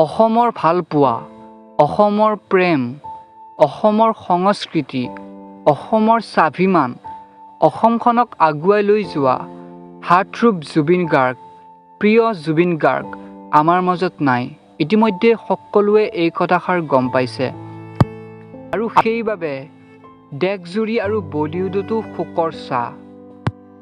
অসমৰ ভালপোৱা, অসমৰ প্ৰেম, অসমৰ সংস্কৃতি, অসমৰ স্বাভিমান, অসমখনক আগুৱাই লৈ যোৱা হাৰ্টথ্ৰব জুবিন গাৰ্গ, প্ৰিয় জুবিন গাৰ্গ আমাৰ মাজত নাই। ইতিমধ্যে সকলোৱে এই কথাষাৰ গম পাইছে আৰু সেইবাবে দেশজুৰি আৰু বলিউডতো শোকৰ ছাঁ।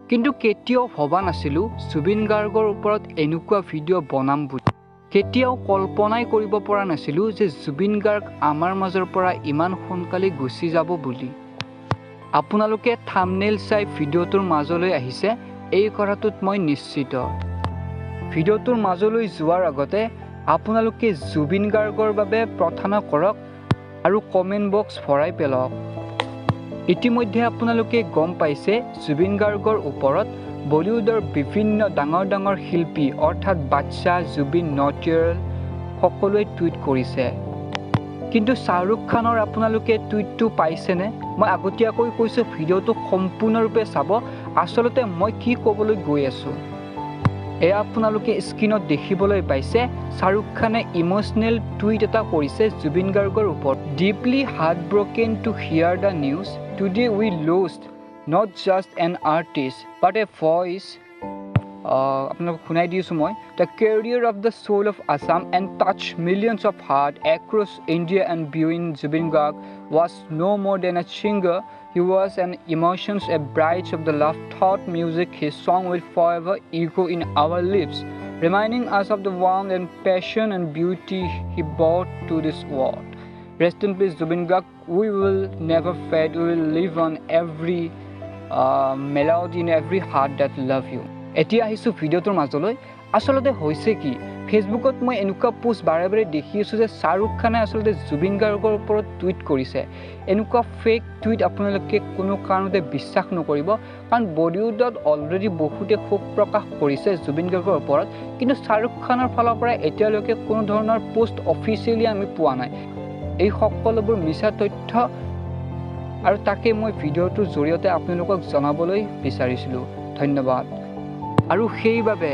কিন্তু কেতিয়াও ভবা নাছিলোঁ জুবিন গাৰ্গৰ ওপৰত এনেকুৱা ভিডিঅ' বনাম বুলি। কেতিয়াও কল্পনাই কৰিব পৰা নাছিলোঁ যে জুবিন গাৰ্গ আমাৰ মাজৰ পৰা ইমান সোনকালে গুচি যাব বুলি। আপোনালোকে থাম্বনেইল চাই ভিডিঅ'টোৰ মাজলৈ আহিছে, এই কথাটোত মই নিশ্চিত। ভিডিঅ'টোৰ মাজলৈ যোৱাৰ আগতে আপোনালোকে জুবিন গাৰ্গৰ বাবে প্ৰাৰ্থনা কৰক আৰু কমেণ্ট বক্স ভৰাই পেলাওক। ইতিমধ্যে আপোনালোকে গম পাইছে জুবিন গাৰ্গৰ ওপৰত বলিউডৰ বিভিন্ন ডাঙৰ ডাঙৰ শিল্পী অৰ্থাৎ বাদশ্বাহ, জুবিন নটিয়াল সকলোৱে টুইট কৰিছে। কিন্তু শ্বাহৰুখ খানৰ আপোনালোকে টুইটটো পাইছেনে? মই আগতীয়াকৈ কৈছোঁ, ভিডিঅ'টো সম্পূৰ্ণৰূপে চাব। আচলতে মই কি ক'বলৈ গৈ আছোঁ এয়া আপোনালোকে স্ক্ৰীণত দেখিবলৈ পাইছে। শ্বাহৰুখ খানে ইম'চনেল টুইট এটা কৰিছে জুবিন গাৰ্গৰ ওপৰত। "Deeply heartbroken to hear the news. Today we lost not just an artist but a voice." আপোনালোকক শুনাই দিছোঁ মই। "The carrier of the soul of Assam and touch millions of heart across India and beyond. Zubeen Garg was no more than a singer. He was an emotions, a bridge of the love thought music. His song will forever echo in our lips, reminding us of the warmth and passion and beauty he brought to this world. Rest in peace, Zubeen Garg. We will never fade. We will live on every melody in every heart that love you." এতিয়া আহিছোঁ ভিডিঅ'টোৰ মাজলৈ। আচলতে হৈছে কি, ফেচবুকত মই এনেকুৱা পোষ্ট বাৰে বাৰে দেখি আছোঁ যে শ্বাহৰুখ খানে আচলতে জুবিন গাৰ্গৰ ওপৰত টুইট কৰিছে। এনেকুৱা ফেক টুইট আপোনালোকে কোনো কাৰণতে বিশ্বাস নকৰিব, কাৰণ বলিউডত অলৰেডি বহুতে শোক প্ৰকাশ কৰিছে জুবিন গাৰ্গৰ ওপৰত, কিন্তু শ্বাহৰুখ খানৰ ফালৰ পৰা এতিয়ালৈকে কোনো ধৰণৰ পোষ্ট অফিচিয়েলি আমি পোৱা নাই। এই সকলোবোৰ মিছা তথ্য আৰু তাকে মই ভিডিঅ'টোৰ জৰিয়তে আপোনালোকক জনাবলৈ বিচাৰিছিলোঁ। ধন্যবাদ। আৰু সেইবাবে